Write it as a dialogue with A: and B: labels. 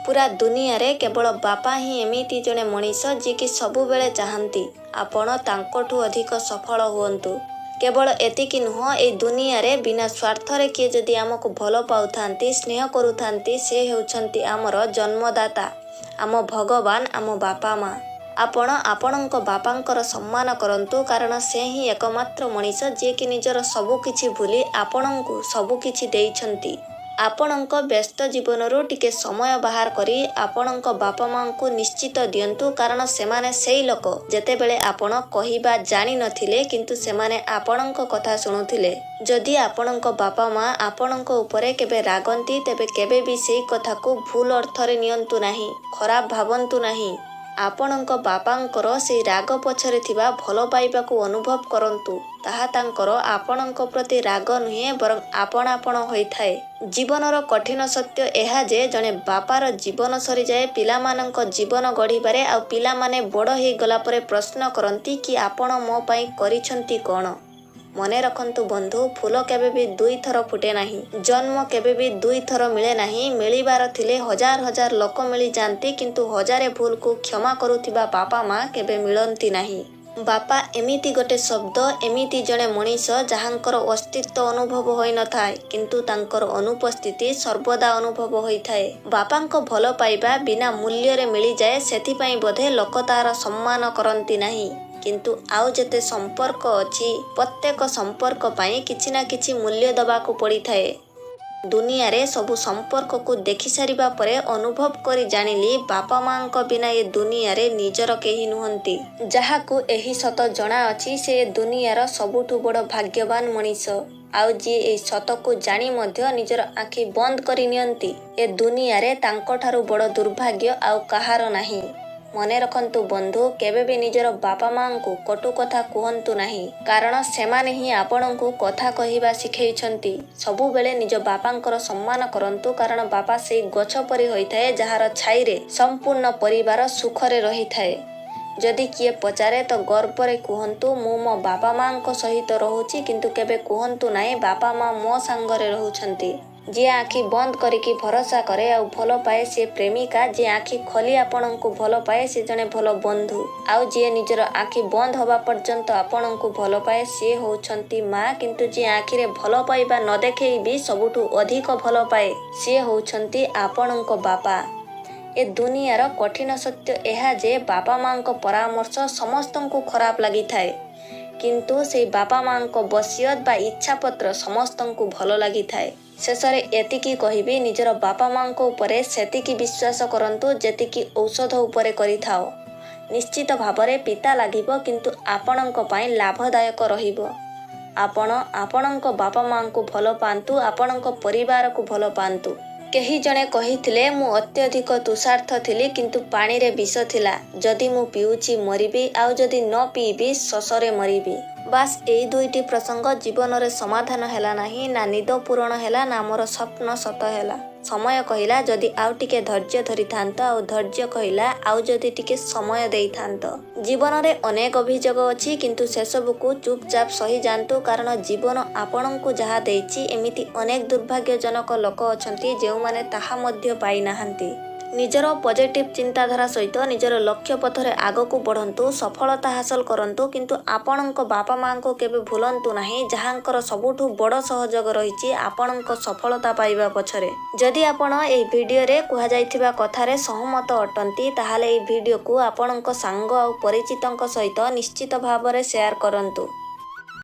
A: ପୁରା ଦୁନିଆରେ କେବଳ ବାପା ହିଁ ଏମିତି ଜଣେ ମଣିଷ, ଯିଏକି ସବୁବେଳେ ଚାହାନ୍ତି ଆପଣ ତାଙ୍କଠୁ ଅଧିକ ସଫଳ ହୁଅନ୍ତୁ। କେବଳ ଏତିକି ନୁହଁ, ଏଇ ଦୁନିଆରେ ବିନା ସ୍ୱାର୍ଥରେ କିଏ ଯଦି ଆମକୁ ଭଲ ପାଉଥାନ୍ତି, ସ୍ନେହ କରୁଥାନ୍ତି, ସେ ହେଉଛନ୍ତି ଆମର ଜନ୍ମଦାତା, ଆମ ଭଗବାନ, ଆମ ବାପା ମା। ଆପଣ ଆପଣଙ୍କ ବାପାଙ୍କର ସମ୍ମାନ କରନ୍ତୁ, କାରଣ ସେ ହିଁ ଏକମାତ୍ର ମଣିଷ ଯିଏକି ନିଜର ସବୁକିଛି ଭୁଲି ଆପଣଙ୍କୁ ସବୁକିଛି ଦେଇଛନ୍ତି। ଆପଣଙ୍କ ବ୍ୟସ୍ତ ଜୀବନରୁ ଟିକେ ସମୟ ବାହାର କରି ଆପଣଙ୍କ ବାପା ମାଙ୍କୁ ନିଶ୍ଚିତ ଦିଅନ୍ତୁ, କାରଣ ସେମାନେ ସେଇ ଲୋକ, ଯେତେବେଳେ ଆପଣ କହିବା ଜାଣିନଥିଲେ କିନ୍ତୁ ସେମାନେ ଆପଣଙ୍କ କଥା ଶୁଣୁଥିଲେ। ଯଦି ଆପଣଙ୍କ ବାପା ମା ଆପଣଙ୍କ ଉପରେ କେବେ ରାଗନ୍ତି, ତେବେ କେବେ ବି ସେଇ କଥାକୁ ଭୁଲ ଅର୍ଥରେ ନିଅନ୍ତୁ ନାହିଁ, ଖରାପ ଭାବନ୍ତୁ ନାହିଁ। ଆପଣଙ୍କ ବାପାଙ୍କର ସେଇ ରାଗ ପଛରେ ଥିବା ଭଲ ପାଇବାକୁ ଅନୁଭବ କରନ୍ତୁ। ତାହା ତାଙ୍କର ଆପଣଙ୍କ ପ୍ରତି ରାଗ ନୁହେଁ, ବରଂ ଆପଣାପଣ ହୋଇଥାଏ। ଜୀବନର କଠିନ ସତ୍ୟ ଏହା ଯେ ଜଣେ ବାପାର ଜୀବନ ସରିଯାଏ ପିଲାମାନଙ୍କ ଜୀବନ ଗଢ଼ିବାରେ, ଆଉ ପିଲାମାନେ ବଡ଼ ହେଇଗଲା ପରେ ପ୍ରଶ୍ନ କରନ୍ତି କି ଆପଣ ମୋ ପାଇଁ କରିଛନ୍ତି କ'ଣ? ମନେ ରଖନ୍ତୁ ବନ୍ଧୁ, ଫୁଲ କେବେ ବି ଦୁଇଥର ଫୁଟେ ନାହିଁ, ଜନ୍ମ କେବେ ବି ଦୁଇଥର ମିଳେ ନାହିଁ। ମିଳିବାର ଥିଲେ ହଜାର ହଜାର ଲୋକ ମିଳିଯାଆନ୍ତି, କିନ୍ତୁ ହଜାରେ ଭୁଲକୁ କ୍ଷମା କରୁଥିବା ବାପା ମା କେବେ ମିଳନ୍ତି ନାହିଁ। ବାପା ଏମିତି ଗୋଟେ ଶବ୍ଦ, ଏମିତି ଜଣେ ମଣିଷ ଯାହାଙ୍କର ଅସ୍ତିତ୍ୱ ଅନୁଭବ ହୋଇନଥାଏ, କିନ୍ତୁ ତାଙ୍କର ଅନୁପସ୍ଥିତି ସର୍ବଦା ଅନୁଭବ ହୋଇଥାଏ। ବାପାଙ୍କ ଭଲ ପାଇବା ବିନା ମୂଲ୍ୟରେ ମିଳିଯାଏ, ସେଥିପାଇଁ ବୋଧେ ଲୋକ ତାର ସମ୍ମାନ କରନ୍ତି ନାହିଁ। କିନ୍ତୁ ଆଉ ଯେତେ ସମ୍ପର୍କ ଅଛି, ପ୍ରତ୍ୟେକ ସମ୍ପର୍କ ପାଇଁ କିଛି ନା କିଛି ମୂଲ୍ୟ ଦେବାକୁ ପଡ଼ିଥାଏ। ଦୁନିଆରେ ସବୁ ସମ୍ପର୍କକୁ ଦେଖି ସାରିବା ପରେ ଅନୁଭବ କରି ଜାଣିଲି, ବାପା ମାଙ୍କ ବିନା ଏ ଦୁନିଆରେ ନିଜର କେହି ନୁହନ୍ତି। ଯାହାକୁ ଏହି ସତ ଜଣା ଅଛି, ସେ ଏ ଦୁନିଆର ସବୁଠୁ ବଡ଼ ଭାଗ୍ୟବାନ ମଣିଷ। ଆଉ ଯିଏ ଏହି ସତକୁ ଜାଣି ମଧ୍ୟ ନିଜର ଆଖି ବନ୍ଦ କରି ନିଅନ୍ତି, ଏ ଦୁନିଆରେ ତାଙ୍କଠାରୁ ବଡ଼ ଦୁର୍ଭାଗ୍ୟ ଆଉ କାହାର ନାହିଁ। ମନେ ରଖନ୍ତୁ ବନ୍ଧୁ, କେବେ ବି ନିଜର ବାପା ମାଙ୍କୁ କଟୁ କଥା କୁହନ୍ତୁ ନାହିଁ, କାରଣ ସେମାନେ ହିଁ ଆପଣଙ୍କୁ କଥା କହିବା ଶିଖେଇଛନ୍ତି। ସବୁବେଳେ ନିଜ ବାପାଙ୍କର ସମ୍ମାନ କରନ୍ତୁ, କାରଣ ବାପା ସେଇ ଗଛ ପରି ହୋଇଥାଏ ଯାହାର ଛାଇରେ ସମ୍ପୂର୍ଣ୍ଣ ପରିବାର ସୁଖରେ ରହିଥାଏ। ଯଦି କିଏ ପଚାରେ ତ ଗର୍ବରେ କୁହନ୍ତୁ, ମୁଁ ମୋ ବାପା ମାଙ୍କ ସହିତ ରହୁଛି, କିନ୍ତୁ କେବେ କୁହନ୍ତୁ ନାହିଁ ବାପା ମା ମୋ ସାଙ୍ଗରେ ରହୁଛନ୍ତି। ଯିଏ ଆଖି ବନ୍ଦ କରିକି ଭରସା କରେ ଆଉ ଭଲ ପାଏ, ସିଏ ପ୍ରେମିକା। ଯିଏ ଆଖି ଖୋଲି ଆପଣଙ୍କୁ ଭଲ ପାଏ, ସେ ଜଣେ ଭଲ ବନ୍ଧୁ। ଆଉ ଯିଏ ନିଜର ଆଖି ବନ୍ଦ ହେବା ପର୍ଯ୍ୟନ୍ତ ଆପଣଙ୍କୁ ଭଲ ପାଏ, ସିଏ ହେଉଛନ୍ତି ମା। କିନ୍ତୁ ଯିଏ ଆଖିରେ ଭଲ ପାଇବା ନ ଦେଖେଇ ବି ସବୁଠୁ ଅଧିକ ଭଲ ପାଏ, ସିଏ ହେଉଛନ୍ତି ଆପଣଙ୍କ ବାପା। ଏ ଦୁନିଆର କଠିନ ସତ୍ୟ ଏହା ଯେ ବାପା ମାଙ୍କ ପରାମର୍ଶ ସମସ୍ତଙ୍କୁ ଖରାପ ଲାଗିଥାଏ, କିନ୍ତୁ ସେଇ ବାପା ମାଙ୍କ ବସିୟତ ବା ଇଚ୍ଛାପତ୍ର ସମସ୍ତଙ୍କୁ ଭଲ ଲାଗିଥାଏ। ଶେଷରେ ଏତିକି କହିବି, ନିଜର ବାପା ମାଙ୍କ ଉପରେ ସେତିକି ବିଶ୍ୱାସ କରନ୍ତୁ ଯେତିକି ଔଷଧ ଉପରେ କରିଥାଅ। ନିଶ୍ଚିତ ଭାବରେ ପିତା ଲାଗିବ, କିନ୍ତୁ ଆପଣଙ୍କ ପାଇଁ ଲାଭଦାୟକ ରହିବ। ଆପଣ ଆପଣଙ୍କ ବାପା ମାଙ୍କୁ ଭଲ ପାଆନ୍ତୁ, ଆପଣଙ୍କ ପରିବାରକୁ ଭଲ ପାଆନ୍ତୁ। କେହି ଜଣେ କହିଥିଲେ, ମୁଁ ଅତ୍ୟଧିକ ତୃଷାର୍ଥ ଥିଲି, କିନ୍ତୁ ପାଣିରେ ବିଷ ଥିଲା। ଯଦି ମୁଁ ପିଉଛି ମରିବି, ଆଉ ଯଦି ନ ପିଇବି ଶୋଷରେ ମରିବି। ବାସ୍, ଏଇ ଦୁଇଟି ପ୍ରସଙ୍ଗ ଜୀବନରେ ସମାଧାନ ହେଲା ନାହିଁ। ନା ନିଦ ପୂରଣ ହେଲା, ନା ମୋର ସ୍ୱପ୍ନ ସତ ହେଲା। ସମୟ କହିଲା, ଯଦି ଆଉ ଟିକେ ଧୈର୍ଯ୍ୟ ଧରିଥାନ୍ତ। ଆଉ ଧୈର୍ଯ୍ୟ କହିଲା, ଆଉ ଯଦି ଟିକେ ସମୟ ଦେଇଥାନ୍ତ। ଜୀବନରେ ଅନେକ ଅଭିଯୋଗ ଅଛି, କିନ୍ତୁ ସେସବୁକୁ ଚୁପଚାପ ସହିଯାଆନ୍ତୁ, କାରଣ ଜୀବନ ଆପଣଙ୍କୁ ଯାହା ଦେଇଛି, ଏମିତି ଅନେକ ଦୁର୍ଭାଗ୍ୟଜନକ ଲୋକ ଅଛନ୍ତି ଯେଉଁମାନେ ତାହା ମଧ୍ୟ ପାଇନାହାନ୍ତି। ନିଜର ପଜିଟିଭ୍ ଚିନ୍ତାଧାରା ସହିତ ନିଜର ଲକ୍ଷ୍ୟ ପଥରେ ଆଗକୁ ବଢ଼ନ୍ତୁ, ସଫଳତା ହାସଲ କରନ୍ତୁ, କିନ୍ତୁ ଆପଣଙ୍କ ବାପା ମାଆଙ୍କୁ କେବେ ଭୁଲନ୍ତୁ ନାହିଁ, ଯାହାଙ୍କର ସବୁଠୁ ବଡ଼ ସହଯୋଗ ରହିଛି ଆପଣଙ୍କ ସଫଳତା ପାଇବା ପଛରେ। ଯଦି ଆପଣ ଏହି ଭିଡ଼ିଓରେ କୁହାଯାଇଥିବା କଥାରେ ସହମତ ଅଟନ୍ତି, ତାହେଲେ ଏହି ଭିଡ଼ିଓକୁ ଆପଣଙ୍କ ସାଙ୍ଗ ଆଉ ପରିଚିତଙ୍କ ସହିତ ନିଶ୍ଚିତ ଭାବରେ ସେୟାର କରନ୍ତୁ।